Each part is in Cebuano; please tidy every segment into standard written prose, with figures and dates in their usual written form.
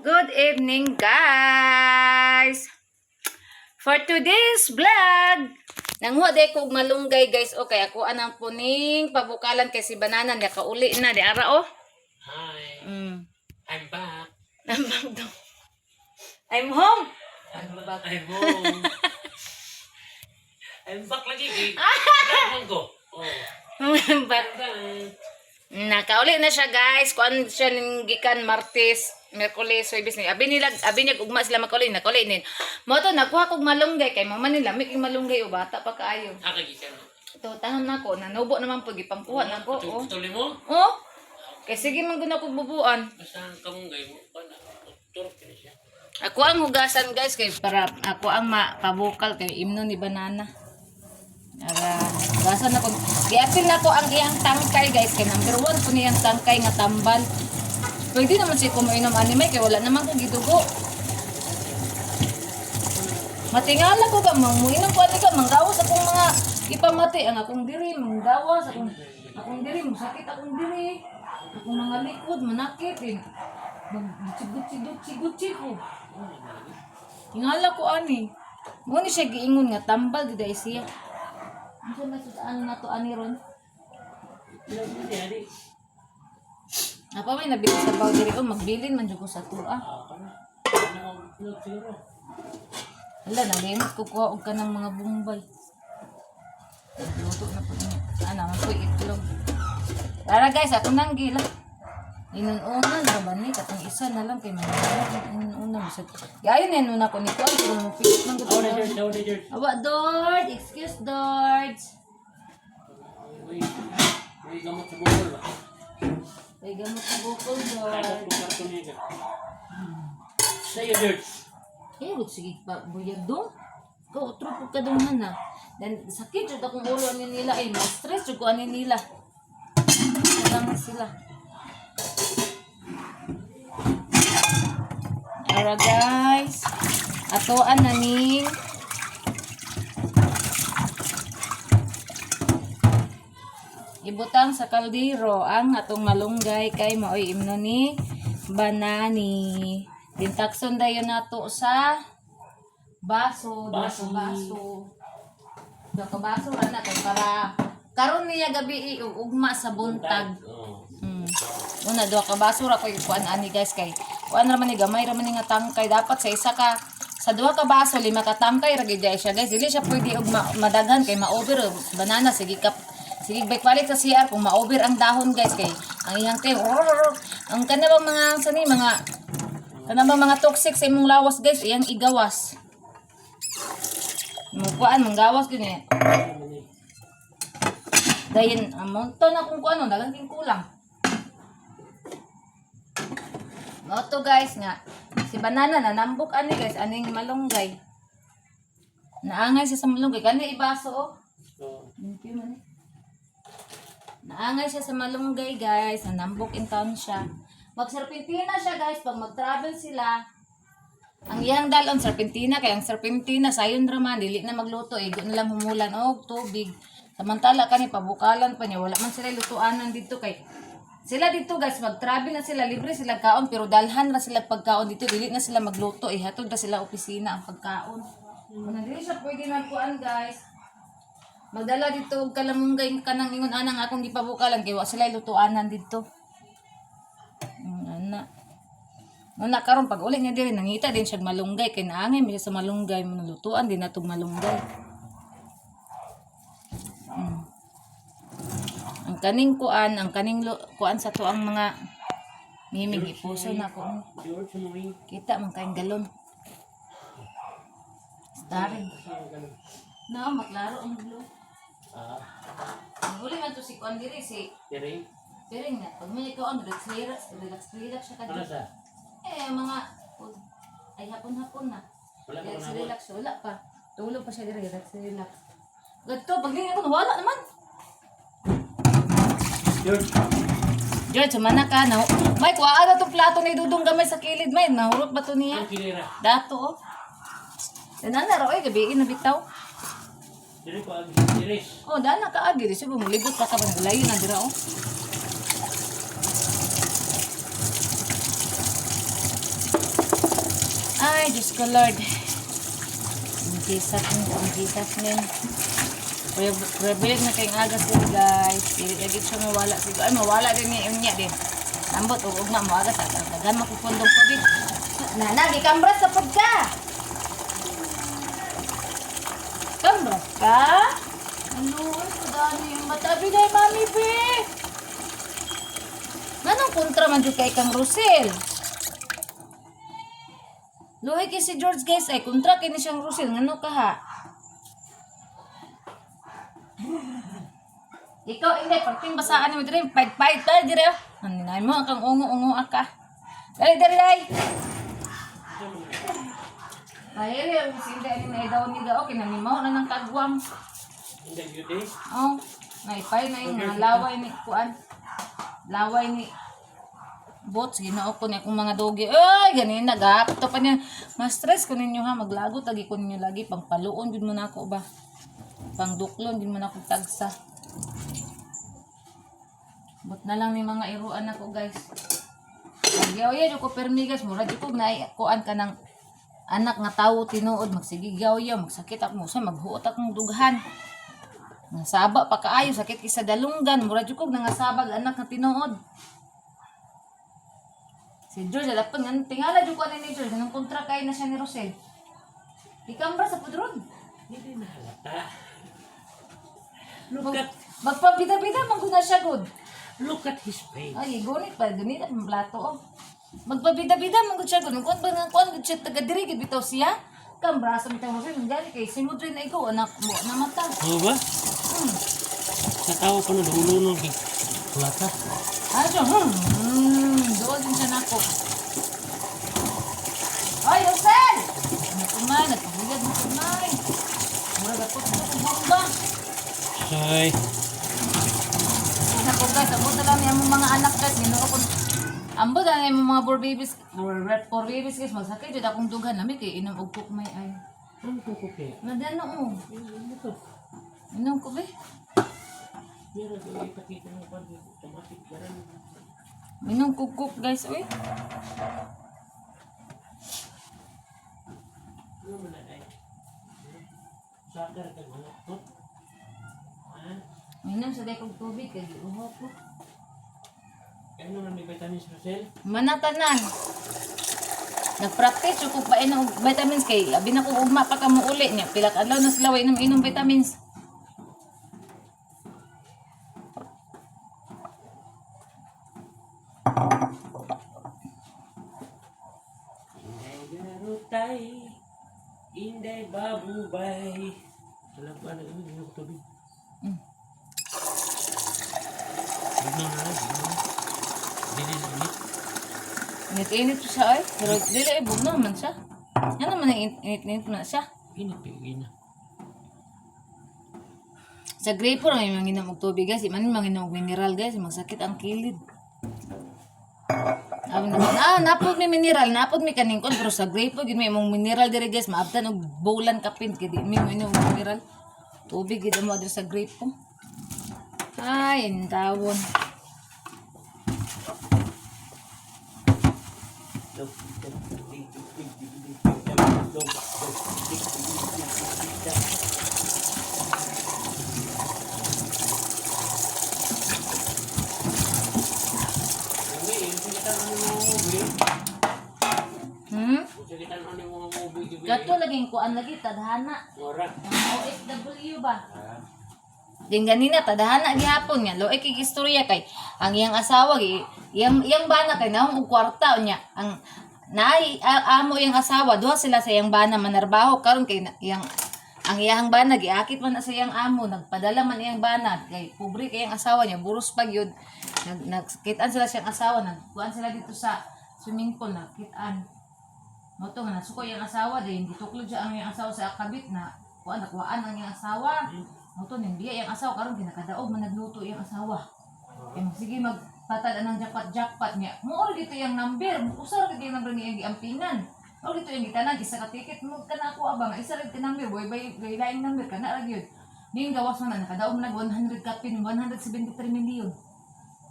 Good evening, guys! For today's vlog, nanghuwa day ko og malunggay, guys. Okay, ako anang puning pabukalan kay si Banana nakauli na di ara oh. Hi, I'm back. I'm back daw. I'm home. I'm back. I'm home. I'm back lagi. Eh. Back ko. Oh. I'm back. I'm back. Nakauli na siya, guys. Kuan siya ning gikan Martes, Miyerkules, Huwebes ni. Abi nila, abi niya ugma sila makauli, nakauli nin. Mo to nakuha kog malunggay kay mama nila lami kay malunggay o bata pa kaayo. Ah, kagikan. Ito tanom nako, nanubo naman po gipangkuha nako oh. Tuloy mo? Oh. Kay sige man gud ako bubuan. Basta ang kamunggay mo. Wala. Turok na siya. Ako ang hugasan, guys, kay para ako ang mapabukal kay imno ni Banana. Ara, hugasan ako. Giapil na ko ang iyang tangkay, guys, kay number 1 po niyang tangkay nga tambal. Pwede naman siya kumiinom ani may kay wala naman ko gidugo. Matingala ko ka, manguinom ko ani ka, manggawas akong mga ipamati ang akong diri, manggawas akong diri, masakit akong diri. Akong mga likod, manakit eh. Maggutsi-gutsi-gutsi ko. Tingala ko ani. Mo ni siya giingon nga tambal gid ay siya. Unsa man sa ano na to ani ron? Ilang mo niya, di. Apa may nabili sa baw diri oh, magbilin man jud ko sa tua. Ah, kana. Ano ang vlog siguro? Hala, nalimot ko kuha og kanang mga bumbay. Luto na po niya. Ana man po itlog. Tara guys, ako nang gila. Inun-unan ra ba ni katong isa na lang kay man. Inun-unan bisag. Gayon na inuna ko ni kuan pero mo pilit man gud. Ako na, George. Ako na, George. Awa Dord, excuse Dord. Uy, uy, gamot sa bukol ba? Ay gamot sa bukol Kada Dord. kong karton niya. Sa'yo, George. Eh, gud sige pa buyag dong. Ko otro pud ka dong man ah. Then sakit jud akong ulo ani nila ay ma-stress jud ko ani nila. Lang sila. Ara guys, atoan na ning ibutang sa kaldero ang atong malunggay kay maoy imno ni Banani. Dintakson dayon nato sa baso, baso, baso. Duha ka baso ra na kay para karon niya gabi ug ugma sa buntag. Oh. Una duha ka baso ra koy kuan ani guys kay kuan ra man ni gamay ra man ni nga tangkay dapat sa isa ka sa duha ka baso lima ka tangkay ra gid siya guys. Dili siya pwede og madaghan kay ma-over banana sige ka sige balik palit sa CR kung ma-over ang dahon guys kay ang iyang kay ang kana bang mga sani mga kana bang mga toxic sa imong lawas guys iyang igawas. Mo kuan manggawas gyud ni. Dayon among to na kung kuan daghan king kulang. Mo to guys nga si Banana nanambok ani guys aning malunggay. Naangay siya sa malunggay kani ibaso oh. Oh. Thank you man. Naangay siya sa malunggay guys, nanambok in town siya. Magserpentina siya guys pag mag-travel sila. Ang iyang dalon serpentina kay ang serpentina sayon ra man dili na magluto igo na lang humulan og tubig. Samantala kani pabukalan pa niya wala man sila lutuanan dito kay sila dito guys mag-travel na sila libre sila kaon pero dalhan ra sila pagkaon dito dili na sila magluto ihatod ra sila opisina ang pagkaon. Una dili siya pwede magkuan guys. Magdala dito og kalamunggay kanang ingon anang akong gipabukalan kay wa sila lutuanan dito. Ana. Una karon pag uli niya diri nangita din siya malunggay kay naangay mi siya sa malunggay mo lutuan din natog malunggay. Ang kaning kuan, ang kaning kuan sa tuang mga mimig ipuso na ko. George, umuwi. Kita man kaing galon. Starring. Saan ka na? Na maklaro ang blue. Ah, Ang huli man to si kuan diri si Piring? Piring na. Pag may ikaw ang relax relax relax relax siya Ano kadto. sa? Eh mga ay hapon-hapon na. Wala pa Relax, ko nabot. relax. Wala pa. Tulog pa siya diri. Relax, relax. Gadto, paglingon ko, wala naman. George. George, sumana ka. Na, may, kuhaan na itong plato ni Dudong gamay sa kilid. May, nahurot ba to niya? Ang kinira. Dato, oh. Dana na, oy, gabi na bitaw. Diri ko agi. Diris. Oh, dana ka agi. Di siya bumuligot pa ka ba? Layo na dira, oh. Ay, Diyos ko Lord. In Jesus name, in Jesus name. Privilege na kayong agas din, guys. Dili lagi siya mawala. Siguro, ay, mawala din niya niya din. Ambot, ug ugma mo agas. Daghan makupundong tubig. Nana, gikambras sa pud ka. Kambras ka? Ano, ay, padani yung mata. Binay, mami, be. Nanong kontra man jud kay kang Rosel? Luhi kay si George, guys, ay kontra kay ni siyang Rosel ngano ka ha? Ikaw hindi parting basaan mo dire payt-payt ta dire. Ano na mo kang ungo-ungo ka. Dali dali dai. Ay, ay, si hindi ani na daw ni daw okay na ni mao na nang kagwam. Hindi, yun eh. Oh, naipay na yung mga laway ni kuan. Laway ni bots ginoo ko ni akong mga dogi. Ay, ganin nagapto pa niya. Mas stress ko ninyo ha, maglago tagi ko ninyo lagi pangpaluon gid mo na ako ba. Pangduklon gid mo na ako tagsa. But na lang ni mga iruan ako, guys. Nagyaw ko permi, guys, mura jud ko na kuan ka ng anak nga tawo tinuod magsige yaw magsakit ako sa maghuot akong dughan. Nasaba pa kaayo sakit kay sa dalunggan mura jud kog nangasabag anak nga tinuod. Si George dapat nga tingala jud ko ani ni George nang kontra kay na siya ni Rosel. Ikambra sa pudron. Hindi na halata. Look at, Magpabida-bida man gud na siya gud. look at his face. Ay, gunit pa ganit ang plato oh. Magpabida-bida man gud siya gud. Kuan ba nga kuan gud siya taga diri gid bitaw siya. Kambra sa bitang Rosel gani kay simod rin na ikaw anak mo na mata. Oo ba? Sa tao pa na dulo nung halata. Ano siya? Doon din siya nako. Ay, Rosel! Ano kumay? Nagpahuyad mo kumay. Murag ako ito kong bomba. Say, Isa ko guys, ambot na lang yung mga anak guys. Ginoo ko. Ambot na lang yung mga four babies. Four babies guys. Magsakit yun akong dughan. Nami kay inom og cook may ay. ano ko ko kaya? Madano oh. Ano to? Inom ko be. Meron ko ipakita mo pa dito. Automatic meron. Inom ko cook guys. Uy. Ano man na ay? Sakar ka mga to? Ha? Inom sa day kong tubig. Kay giuho ko. Ano man may vitamins, Rosel? Manatanan. Nagpractice ko pa inom og vitamins kay abi na ko ugma pa ka mo uli niya. Pila ka adlaw na sila way inom inom vitamins. Inday garutay, inday babubay. Alam ko ano yun, yung tubig. Bignaw na lang, bignaw na. Dili na ulit. Init-init siya ay. Pero dili ay bugnaw man siya. Ano man ang init-init man siya. Init, pigin na. Sa grape po may manginom og tubig guys. Iman manginom og mineral guys, magsakit ang kilid. Ah, napod may mineral, napod may kaning kon pero sa grape po gid may imong mineral diri guys, maabtan og bulan kapin kay di mi mo inom og mineral. Tubig gid mo diri sa grape po. Ay, intawon. Dog, dog, dig, dig, dig, dig, dig, dig, dog, dog, dig, dig, dig, dig, dig, dog. Uy, yung kita ano mga movie? Yung kita ano yung mga movie, gabi? Kato laging kuan lagi tadhana. Ora. Ang OFW ba? Ah. Din ganina tadhana gihapon nga loe kay istorya kay ang iyang asawa gi iyang iyang bana kay naong og kwarta unya ang naay amo iyang asawa duha sila sa iyang bana manarbaho karon kay iyang ang iyang bana giakit man na sa iyang amo nagpadala man iyang bana kay pobre kay iyang asawa niya buros pa gyud nag nagkitaan sila siyang asawa nagkuan sila dito sa swimming pool nagkitaan mo to nga nasuko iyang asawa dahil gituklod siya ang iyang asawa sa akabit na kuan nakuhaan ang iyang asawa. Mo to ning biya iyang asawa karon ginakadaog man nagluto iyang asawa. Kay sige magpatad anang jackpot jackpot niya. Mo or dito iyang number, mo usar gid iyang number niya iyang giampingan. Or dito iyang gitanan isa ka ticket mo kana ako abang isa ra ka number boy bay bay laing number kana ra gyud. Ning gawas man na nakadaog man nag 100 kapin 173 million.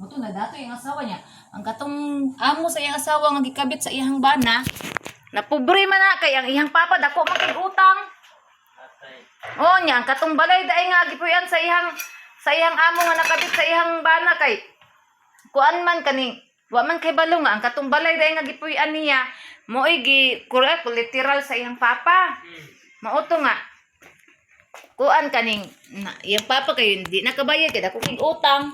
Mo to na dato iyang asawa niya. Ang katong amo sa iyang asawa nga gikabit sa iyang bana, Napobre man na kay ang iyang papa dako man kay utang. Atay. Oh, nya ang katong balay daay nga gipuy-an sa iyang amo nga nakabit sa iyang bana kay kuan man kaning wa man kay balo nga ang katong balay daay nga gipuy-an niya mo'y gi correct literal sa iyang papa. Mao to nga kuan kaning na, iyang papa kay hindi nakabayad kay dako kay utang.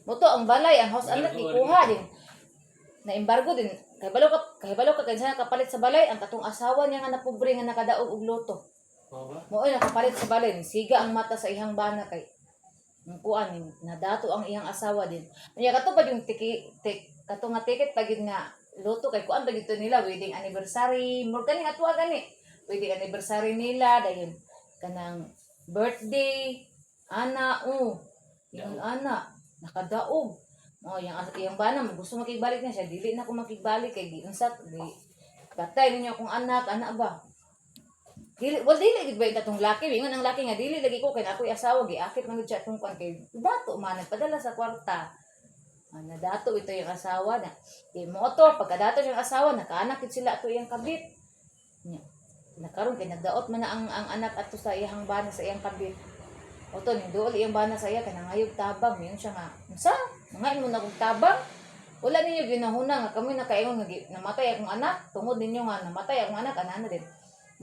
Mo to ang balay ang house anak gikuha din. Na embargo din kay balo ka kinsa nakapalit sa balay ang katong asawa niya nga napobre nga nakadaog og loto. Oo ba? Mooy nakapalit sa balay, siga ang mata sa iyang bana kay ang kuan nadato ang iyang asawa din. Unya kato pa yung tiki tik kato nga ticket pa gyud nga loto kay kuan pa gyud to nila wedding anniversary, murag kani ato gani. Wedding anniversary nila dayon kanang birthday ana oh yung ana nakadaog. Oh, yang iyang bana mo gusto makigbalik na siya, dili na ko makigbalik kay giunsa di patay ninyo akong anak, anak ba? Dili, well, dili gid ba yung katong laki? Ingon ang laki nga dili lagi ko kay na ako'y asawa giakit man gud siya atong kuan kay dato man nagpadala sa kwarta. Ah, nadato ito yung asawa na. Di mo to pagkadato siyang asawa nakaanak gid sila ato iyang kabit. Nya. Nakaron kay nagdaot man na ang anak ato sa iyang bana sa iyang kabit. Oto ning duol iyang bana sa iya kay nangayog tabang yun siya nga. Unsa? Mangain mo na kog tabang? Wala ninyo ginahuna nga kami nakaingon nga namatay akong anak tungod ninyo nga namatay akong anak ana na din.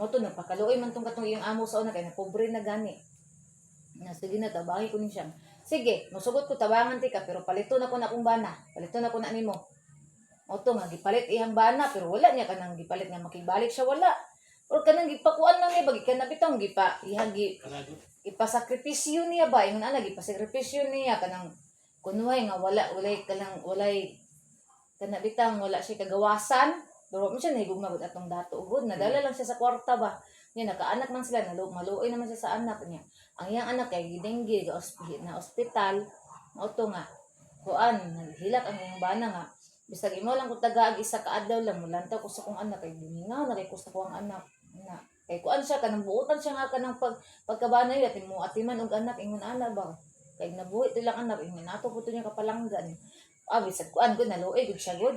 Mo to nagpakaluoy man tong katong iyang amo sa una kay napobre na gani. Na sige na tabangi ko ni siya. Sige, mosugot ko tabangan ti ka pero palito na ko na akong bana. Palito na ko na nimo. Oto nga gipalit iyang bana pero wala niya kanang gipalit nga makibalik siya wala. Or kanang gipakuan lang niya bagi kana bitong gipa iyang gi Kalagot. ipasakripisyo niya ba ingon ana gipasakripisyo niya kanang kunuhay nga wala walay kanang walay kana bitang wala siya kagawasan pero mo siya nahigugma gud atong dato gud nadala lang siya sa kwarta ba niya nakaanak man sila nalo maluoy naman siya sa anak niya ang iyang anak kay gidenggi ga na ospital mao to nga kuan naghilak ang iyang bana nga bisag imo lang ko tagaag isa ka adlaw lang mulantaw ko sa kong anak kay gimingaw na kay ko sa kong anak na kay kuan siya kanang buotan siya nga kanang pag pagkabana yun, ati mo atiman og anak ingon ana ba kay nabuhi to lang anak ingon ato po to niya kapalanggan ah bisag kuan gud naluoy gud siya gud.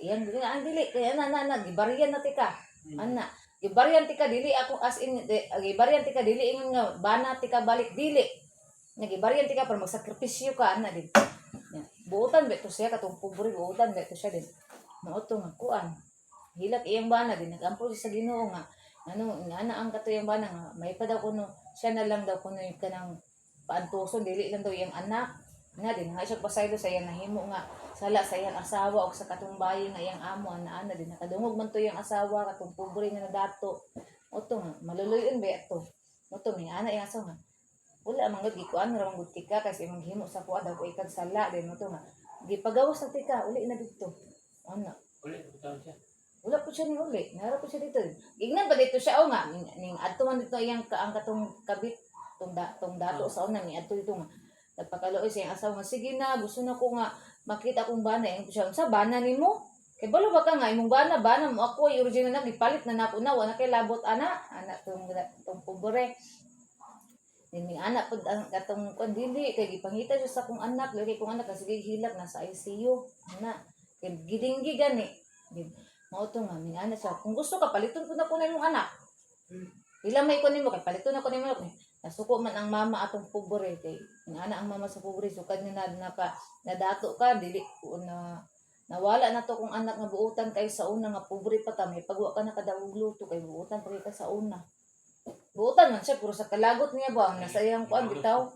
Iyan gud ang dili kay ana na na gibaryan na tika ana gibaryan tika dili ako as in di, gibaryan tika dili ingon nga bana tika balik dili nga gibaryan tika para magsakripisyo ka ana din. Ya, buotan ba to siya katong pobre buotan ba to siya din mao to nga kuan hilak iyang bana din nagampo siya sa Ginoo nga ano nga ana ang katuyang bana nga may pa daw kuno siya na lang daw kuno yung kanang paantuson dili lang daw iyang anak nga din nga siya pasaylo sa iyang nahimo nga sala sa iyang asawa og sa katong bayi nga iyang amo ana ana din nakadungog man to iyang asawa katong pobre nga nadato oto nga maluluyon ba to oto may ana iyang asawa nga wala man gud gikuan ra man gud tika kasi imong himo sa kuha daw ko ikag sala din mo to nga gipagawas na tika uli na didto ana. Ulit, butaw siya. Wala po siya ni uli. Nara po siya dito. Gignan pa dito siya o nga. Ning adto man dito iyang ka, ang katong kabit tong da, tong dato sa una ni adto dito nga. Nagpakaluoy sa iyang asawa nga sige na gusto na ko nga makita akong bana iyang siya sa bana nimo. Kay balo ba ka nga imong bana bana mo ako ay original na gipalit na nako na wala kay labot ana ana tong tong pobre. Ning anak pud ang katong kuan dili kay gipangita siya sa akong anak lagi kong anak kasi gihilak nasa ICU ana kay gidinggi gani. Di- Mao to nga ning anak siya kung gusto ka paliton pud nako na imong anak. Ila may kunin mo kay paliton ako nimo nasuko man ang mama atong pobre kay ning ana ang mama sa pobre sukad nga na napa nadato ka dili ko na nawala na to kung anak nga buutan kay sa una nga pobre pa ta may pagwa ka nakadaog luto kay buutan pa kay ka sa una buutan man siya pero sa kalagot niya ba ang nasa iyang kuan bitaw.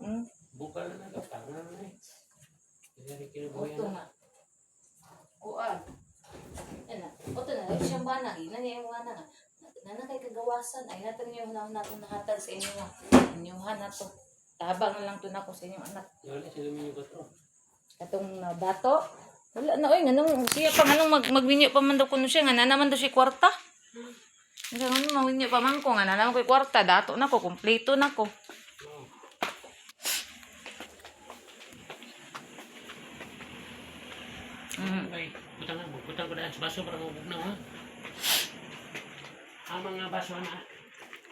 Bukal na na, tanga na eh. Hindi rin kinabuhay Oto na. nga. Kuan. Ana, oto na ay siyang bana ina niya yung bana nga. Nana kay kagawasan ay natang niyo na natong nahatag sa inyo nga. Inyuhan na to. Tabang na lang to nako sa inyong anak. Wala siya luminyo ko to. Katong na dato. Wala na oy nganong siya pa nganong magwinyo pa man daw kuno siya nga na naman daw siya kwarta. Nga nganong magwinyo pa man ko nga na naman ko'y kwarta dato na ko kumpleto na ko. Oo. Ay, butang na, butang ko dahil sa baso para mabugnaw ha. Ang mga baso na.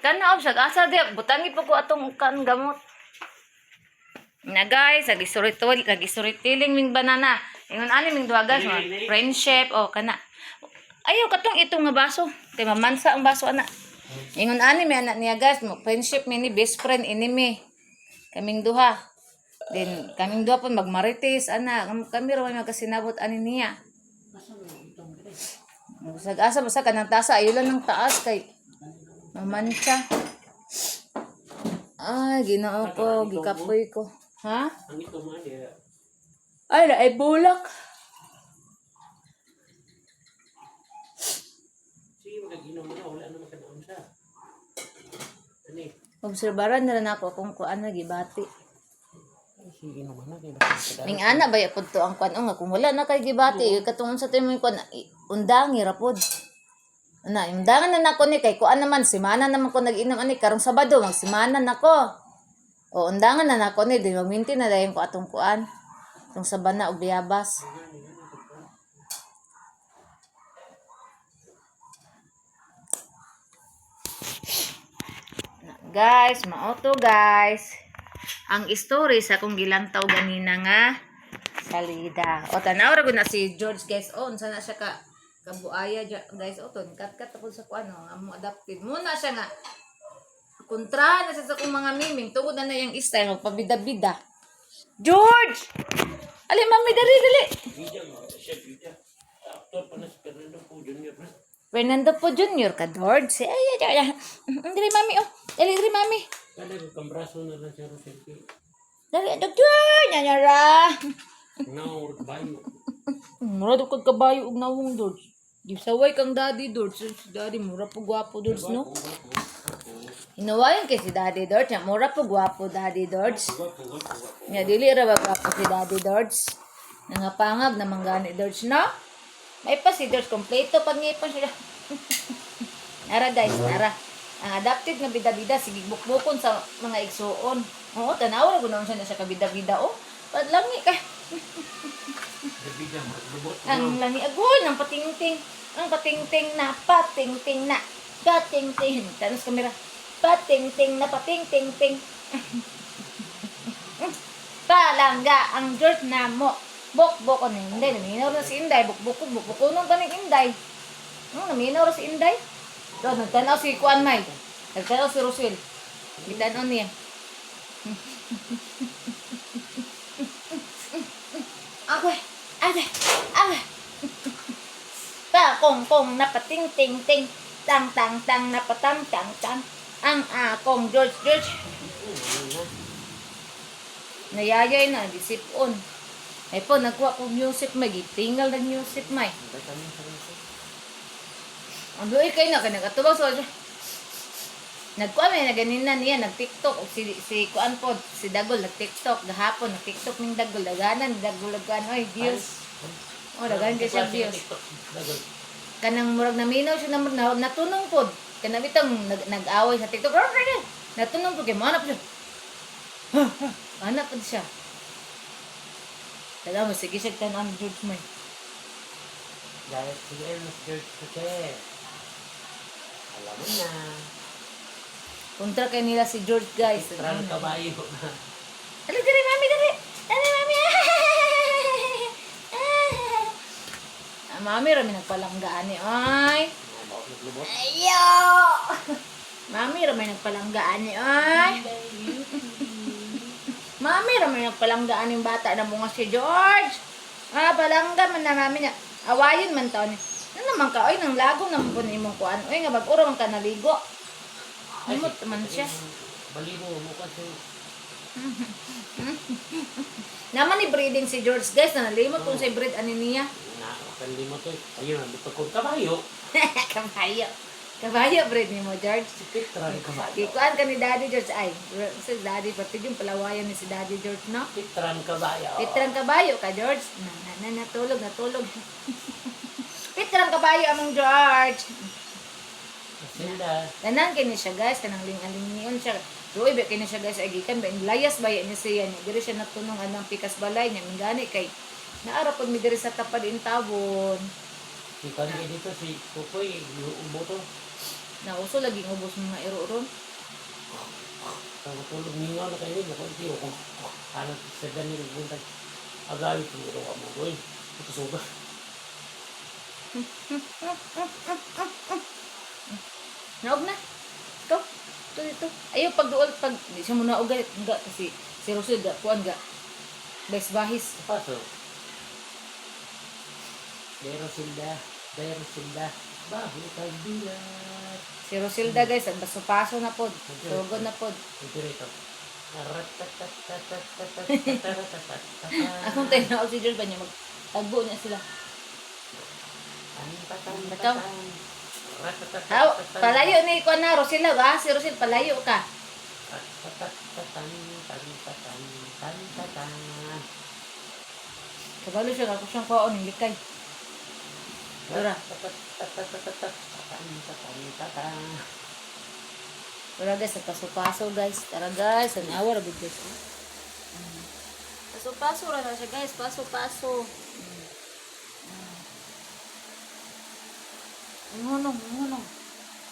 Kana og asa di butangi po ko atong kan gamot. Na guys, lagi storytelling ming banana. Ingon ani ming duha guys, mga friendship o kana. Ayaw katong itong nga baso. Kay mamansa ang baso ana. Ingon ani mi anak niya, guys, mo friendship mi ni best friend ini mi. Kaming duha. Then kaming duha pud magmarites ana, kami ra may magkasinabot ani niya. Usag asa basta kanang tasa ayo lang ng taas kay mamantsa. Ay, Ginoo ko, gikapoy ko. Ha? Ang ito man eh. Ay, ay bulak. Sige, magaginom mo na. Wala naman ka naon sa. Ano eh? Obserbaran na lang ako kung kuan na gibati. Ay, sige naman na. Kaya basta Ning ana ba pud to ang kuan nga kung wala na kay gibati katong sa timo kuan undangi ra pod. Ana, undangan na nako ni kay kuan naman simana naman ko nag-inom ani karong Sabado magsimana nako. O undangan na nako ni di magminti na dayon ko atong kuan. Atong sabana og biyabas. Na, guys, mauto guys. Ang story sa akong gilantaw ganina nga salida. O tanaw ra gud na si George, guys. O unsa na siya ka kabuaya guys. O ton kat kat ako sa kuan o amo adapted muna siya nga kontra na siya sa akong mga miming tungod na na iyang style magpabida-bida. George! Ali mami dali dali. Bida, mga siya, bida. Actor pa na si Fernando Poe Jr. na. Fernando po Jr. ka George. Ay ay ay. Ay. Dali mami oh. Dali dali mami. Kala ko, kambraso na lang siya Rosel. Dali doktor nyanyara. Now, bayo. Mura daw kag kabayo og nawong, George. Gisaway kang daddy, George. Si daddy mura po gwapo, George, no? Hinawayan kay si daddy, George. Nga, mura po gwapo, daddy, George. Gwapo, gwapo, gwapo. Nga dili ra ba gwapo si daddy, George? Nangapangag naman gani, George, no? May pa si George kompleto pag ngipon siya. Nara guys, nara. Ang adapted nga bida-bida sige bukbukon sa mga igsuon. Oo, tanaw ra gud siya na siya kabida-bida oh. Padlangi ka. Bida, maglubot. Ang langi agoy ng patingting. Ang patingting na patingting na. Patingting. Tanos kamera. Patingting na patingting-ting. Palangga ang George na mo. Bokbok ni Inday. Naminaw na si Inday. Bokbok bokbok nung kaning Inday. Naminaw ra si Inday. Doon, nagtanaw si Kuan May. Nagtanaw si Rosel. Gitanaw niya. Ako, ate, ate. Pa kong kong napating ting ting tang tang tang napatang tang tang ang akong George George nayayay na disipon. Ay po nagkuha ko music may gitingal ng music may. Ang luoy kay na kay nagatubang sa nagkuha may naganina niya nag-TikTok og si si kuan pod si Dagol nag-TikTok gahapon nag-TikTok ning Dagol daganan Dagol daganan oy views. Oh, daganan kay siya views. Kanang murag naminaw siya na, na natunong pod kanang bitang nag, nag-away sa TikTok natunong pod kay mo po siya ana pod siya. Taga mo sige siya tan-ang George may. Dahil si Ernest George Jose. Alam mo na. Kontra kay nila si George, guys. Tral kabayo na. Dali, dali, mami, dali. Dali, mami. Ah, mami, rami nagpalanggaan ni. Ay. Naglubot. Ayo. Mami, rami nagpalanggaan ni. Ay. Mami, rami nagpalanggaan yung bata na bunga si George. Ah, palangga man na mami niya. Awayon man taon ni. Ano naman ka, oy, nang lagom naman po ni imong kuan. Oy, nga bag-uro man ka naligo. Umot man siya. Balibo mo kasi. Naman ni breeding si George, guys, na nalimot kung sa breed ani niya. Na, kanlimo to. Ayun, nandito kong kabayo. Kabayo. Kabayo breed ni mo, George. Si Petran kabayo. Kikuan ka ni Daddy George. Ay, si Daddy, pati yung palawayan ni si Daddy George, no? Petran kabayo. Pitrang kabayo ka, George. Na, na, na, natulog, natulog. Pitrang kabayo among George. Sinda. Tanan kini siya, guys. Kanang ling-aling niyon siya. Doy ba kini siya, guys. Ay, gikan ba? Layas ba niya siya niya. Diri siya natunong anang pikas balay niya. Mingani kay naara pag mi diri sa tapad in tawon. Si Kanye dito, si Kukoy, yung ubo to. Nauso laging ubos mga iro ron. Tulog ningaw na kayo, naku, hindi ko. Ano, sa Daniel Buntag. Agawi, tumuro ka mo, boy. Ito suga. Naog na. Ikaw. Ito, ito. Ayaw, pag duol, pag, di siya muna og galit. Nga, kasi si Rosel, ga, kuan ga. Bahis-bahis. Paso. Dero silda, dero silda, baho kag bilat. Si Rosilda, guys, ang baso-paso na pod. Sugod na pod. Ito rito. Akong tayo na si George ba niya magtagbo niya sila. Bataw. Haw, palayo ni kuan na Rosilda ba? Si Rosil palayo ka. Kabalo siya ako siyang kuon ng likay. Dura. Tara guys, paso-paso guys. Tara guys, an hour gud guys. Oh. Paso-paso ra na siya guys, paso-paso. Ngunong, ngunong.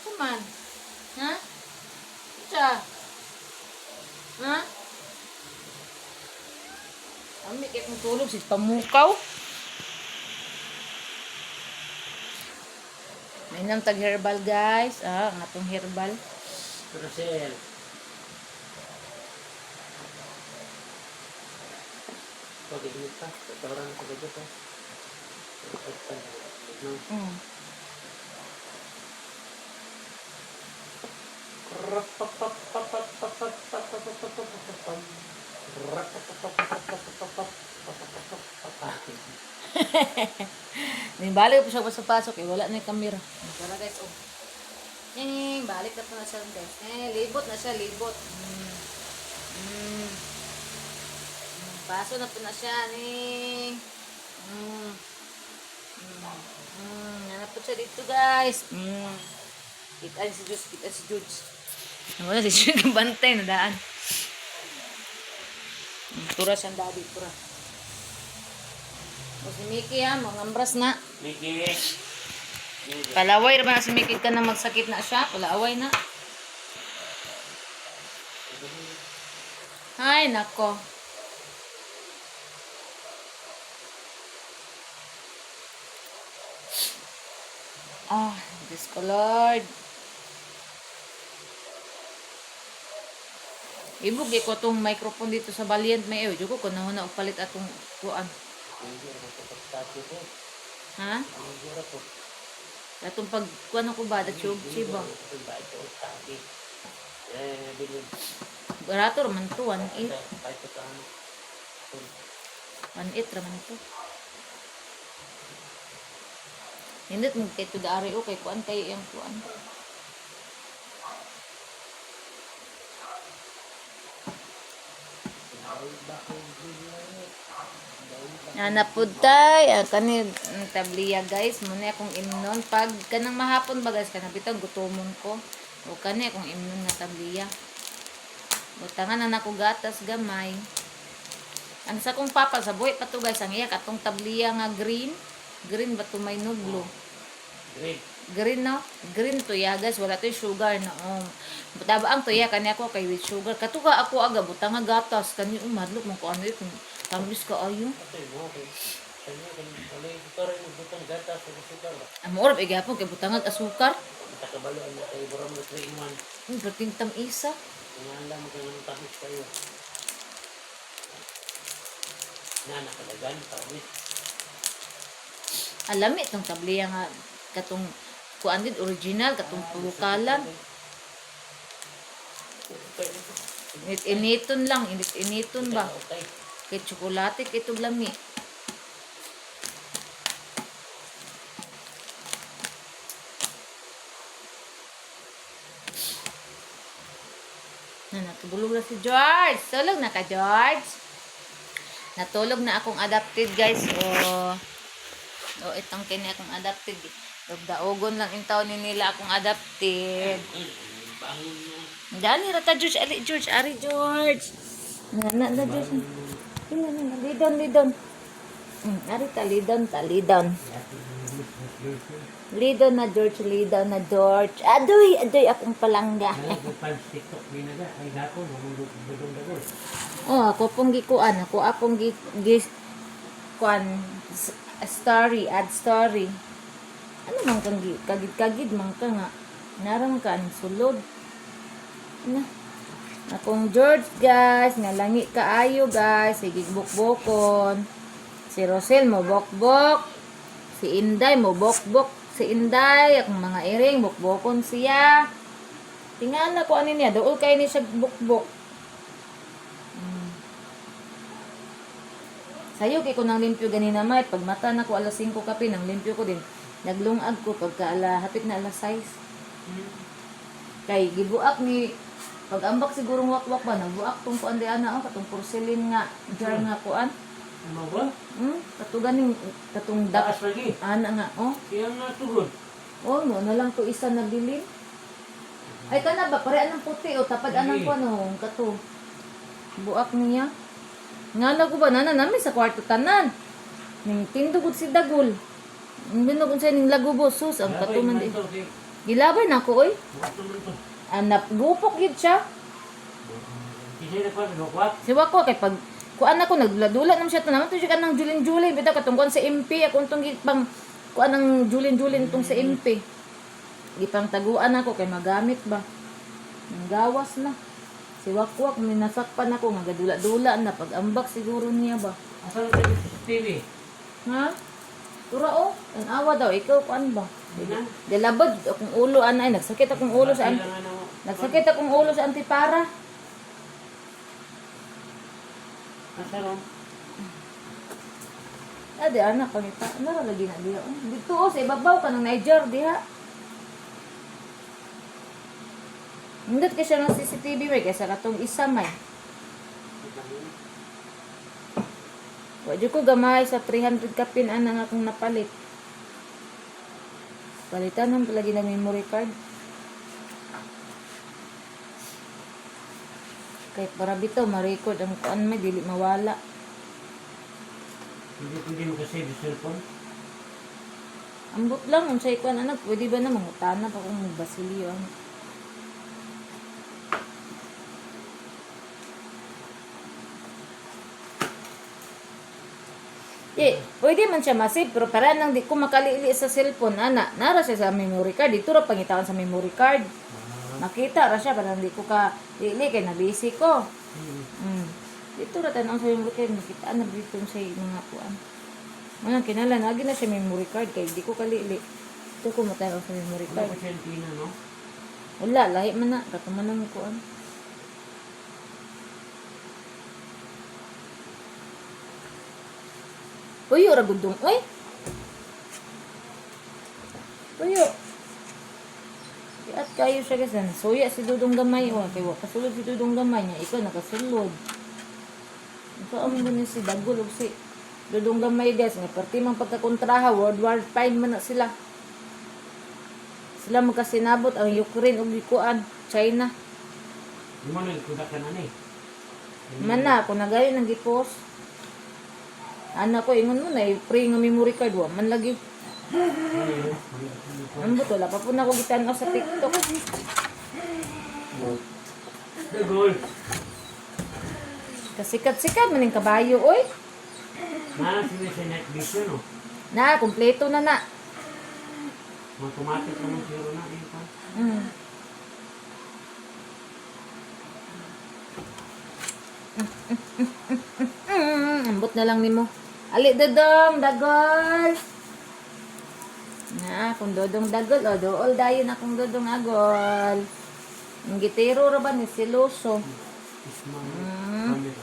Kuman. Ha? Siya. Ha? Ami kay kung tulog si pamukaw. May nang tag herbal guys. Ah, ang atong herbal. Rosel. Okay, ingat pa. Tatawaran ko kayo pa. No. Ning balik po siya sa pasok eh, wala na yung kamera. Tara guys, oh. Eh, balik na po na siya guys. Eh, libot na siya, libot. Paso na po na siya ni. Hanap po siya dito guys. Kita si Jules, kita si Jules. Wala si Jules ang bantay na daan. Tura siyang daddy, tura. O si Mickey ha, mga ambras na. Mickey. Palaway ra ba na si Mickey ka na magsakit na siya? Palaway na. Ay, nako. Ah, Diyos ko Lord. Ibog ko tong microphone dito sa Valiant may ew. Jugo ko na na palit atong kuan. Ha? Atong pag kuan ako ba da tube ba? Barato raman to 1.8. 1.8 raman to. Nindot mo kay to dari o kay kuan kayo iyang kuan. Nanapud tay, ah, kani tabliya guys, muna akong imnon pag kanang mahapon ba guys kanang bitaw gutomon ko. O kani akong imnon nga tabliya. Butangan na nako gatas gamay. Ang sa kong papa sa buhi pa to guys, ang iya katong tabliya nga green. Green ba to may nuglo? Green. Green no? Green to ya guys, wala to sugar no. Oh. Taba ang tuya kani ako kay with sugar. Katuka ako aga butang nga gatas kani umadlok mo ko ano kung tamis ka ayo. Ang mo orab igapon kay butang nga asukar. Perting tam-isa. Alami itong tabliya nga katong kuan din original katong pulukalan. Init-initon lang, init-initon ba? Kay tsokolate kay itong lami. Na natulog na si George. Tulog na ka, George. Natulog na akong adopted, guys. Oh, oh itong kini akong adopted. Daogon lang yung taon ni nila akong adopted. Dali rata George, ali George, ari George. Na na na George. Na na na lidon lidon. Ari ta lidon ta lidon. Lidon na George, lidon na George. Adoy, adoy akong palangga. Oh, ako pong gikuan, ako apong gi, gi kuan story, add story. Ano man kang kagid-kagid man ka nga. Naram ka ang sulod. Na. Akong George guys, nga langi kaayo guys, sige bukbukon. Si Rosel mo bokbok. Si Inday mo bokbok. Si Inday, akong mga iring bukbukon siya. Tingala ko ano niya, dool kay ni siya bukbok. Sayo kay ko nang limpyo ganina may pag mata na ko alas 5 kape nang limpyo ko din. Naglungag ko pagka ala hapit na alas 6. Kay gibuak ni pag ambak siguro wakwak ba nagbuak tong kuan di ana oh katong porcelain nga jar nga kuan. Ano ba? Katuganing katong dak Taas lagi. ana nga oh. Kaya nga tuhod. Oh, no na lang to isa nabilin. Ay kana ba pare anang puti o tapad anang Sige. kuan oh kato. Buak niya. Nga na ko ba nana namin sa kwarto tanan. Ning tindog si Dagol. Hindi na kung sa ning lagubo sus ang kato man di. Gilabay na ko oy. Buhat naman to. Anap gupok gid siya. Kisay na pa, wakwak. Si Wako kay pag kuan ako nagdula-dula naman siya tanan to siya kanang julin-julin bitaw katong kuan sa MP ako tong gipang kuan ang julin-julin tong sa MP. Gipang taguan ako kay magamit ba. Nang gawas na. Si Wakwak minasakpan ako nga gadula-dula na pag-ambak siguro niya ba. Asa na tayo sa TV? Ha? Tura oh, tanawa daw ikaw kuan ba? Na? Dilabad akong ulo anay nagsakit akong ulo sa Kailangan na mo. nagsakit akong ulo sa antipara. Asa ron? Ade anak pangita. Nara lagi na diha. Oh. Dito oh, sa ibabaw ka ng Niger diha. Nindot kay siya ng CCTV may kaysa katong isa may. Wa jud ko gamay sa 300 kapin ana nga akong napalit. Palitan man palagi ng memory card. Kay para bitaw ma-record ang kuan may dili mawala. Hindi pwede mo kasi sa cellphone. Ambot lang unsay kuan anak, pwede ba na mangutana pa kung magbasilyo ang. Eh, pwede man siya masave, pero para nang di ko makalili sa cellphone, ana, nara siya sa memory card, dito ra pangitawan sa memory card. Makita ra siya, para di ko ka lili, kay nabisi ko. Dito ra tan-aw sa memory card, makita na dito sa mga kuan. Wala kinala, lagi na siya memory card, kay di ko kalili. Dito ko matanaw sa memory Wala card. pa siya antenna, no? Wala, lahi man na, katuman ang kuan. Uyo ra gudong, uy. Uyo. At kayo siya kasi nasuya si Dudong Gamay o kay wa kasulod si Dudong Gamay niya ikaw nakasulod. Ikaw ang mo si Dagol ug si Dudong Gamay guys nga perti man pagkakontraha World War V man na sila. Sila magkasinabot ang Ukraine ug gikuan China. Di mo nagkudak ka na eh. Man na ako nagayo nang gipos. Ana ko ingon mo na free nga memory card wa man lagi. Ano yun? Wala. Ambot wala pa po na ako gitan-aw sa TikTok. Dagol. Kasikat-sikat man ning kabayo oy. Nana sila sa night vision, no? Na kompleto na na. Automatic naman siguro na. Eh, pa. Ambot na lang nimo. Ali dodong dagol. Na, kung dodong dagol o dool dayon akong dodong agol. Ang gitiro ra ba ni siloso. Isma. Camera.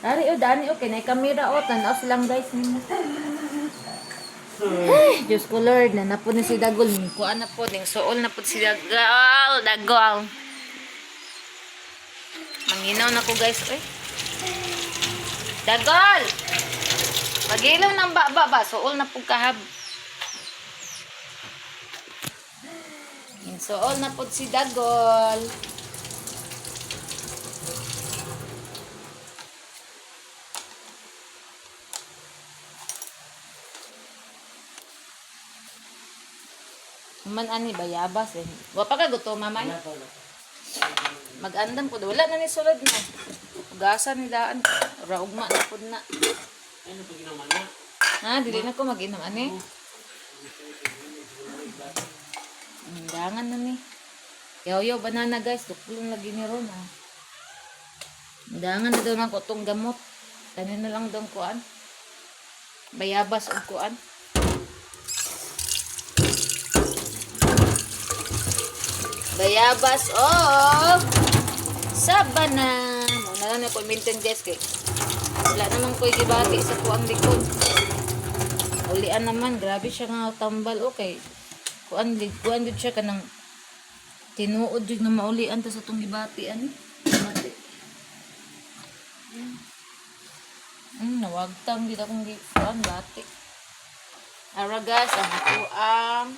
Dari o dani o kay kamera o tan-aw silang guys nimo. So, Ay, Diyos ko Lord, na po ni si Dagol. Kuan na po, ning suol na po si Dagol. Dagol. Manginaw na ko guys, oy. Dagol! Pagilaw ng baba ba, suol na po kahab. Ning suol na po si Dagol. Man ani bayabas eh. Wa pa ka gutom mamay? wala pa, wala pa. Mag-andam ko. Wala na ni sulod na. Hugasan nila raugma na pud na. Ano pag ginawa na? Ha, dili na ko mag-inom ani. Dangan na ni. Yaw-yaw banana, guys, duklong lagi ni ron ha. Dangan na daw nako tong gamot. Tanin na lang daw kuan. Bayabas og kuan. Bayabas og sabana. Mo na lang ako maintain, guys, kay wala naman ko'y gibati sa kuang likod. Ulian naman, grabe siya nga tambal. Okay. Kuan lig kuan jud siya kanang tinuod jud nga maulian ta sa tong gibati ani. Bati. Nawagtang gid akong gi kuan bati. Ara guys, ang ako ang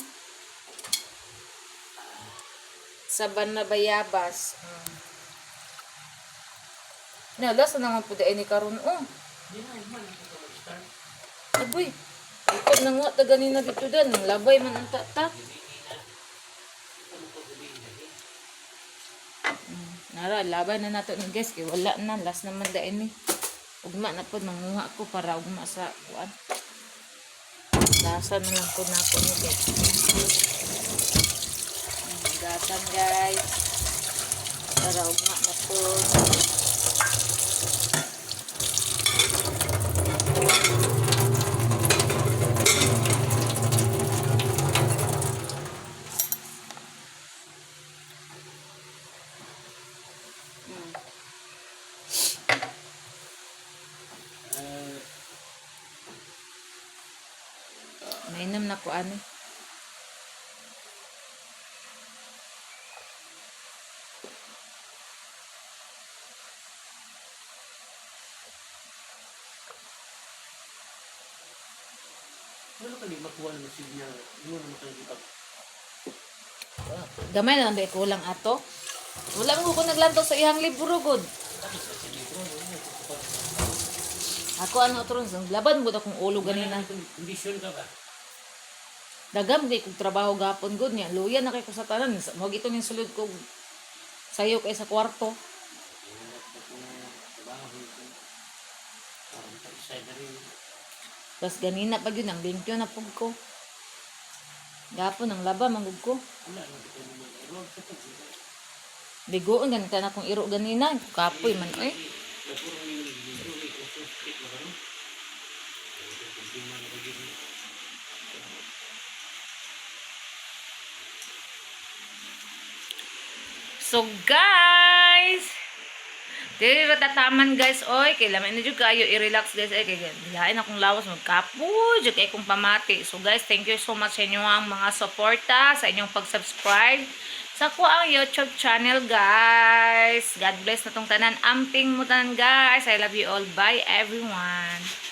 saban na bayabas. Na, lasa naman po ni karon oh. Di na, man. Ito ka mag-start. Aboy, ikot na nga ta ganina dito dan, labay man ang tata. Gabi na. Ano pa gabi na eh? Nara, labay na nato ni guys, kay wala na, last naman dain ni. Ugma na po, manguha ko para ugma sa kuan. Lasa na lang po na ako ni guys. Gasan, guys. Para ugma na po. Ah, Mainam na ko ani. Wala ka di makuha ng signal. Hindi mo naman kayo pag Gamay na lang ba kulang ato? Wala mo ko naglantaw sa iyang libro gud. Tapos sa libro, no? Ako ano tron, laban mo akong ulo ganina. Kondisyon ka ba? Dagam kay kog trabaho gapon gud niya. Luya na kay ko sa tanan. Mo gito ning sulod ko sayo kay sa kwarto. Wala ka kung trabaho ito. Parang taisay na rin. Tapos ganina pag yun ang limpyo na pug ko. Gapon ang laba mangug ko. Wala na kita naman. Error sa pag Ligoon ganita na akong iro ganina. Kapoy man eh. Nagpuro yung libro, eh, kung suspect ba ka, no? Problema na ba yun? So guys, dili ra tataman guys oy, kay lamay na jud kayo i-relax guys ay kay lain akong lawas magkapoy jud kay kong pamati. So guys, thank you so much sa inyong mga suporta, sa inyong pag-subscribe sa ko ang YouTube channel guys. God bless na tong tanan. Amping mo tanan guys. I love you all. Bye everyone.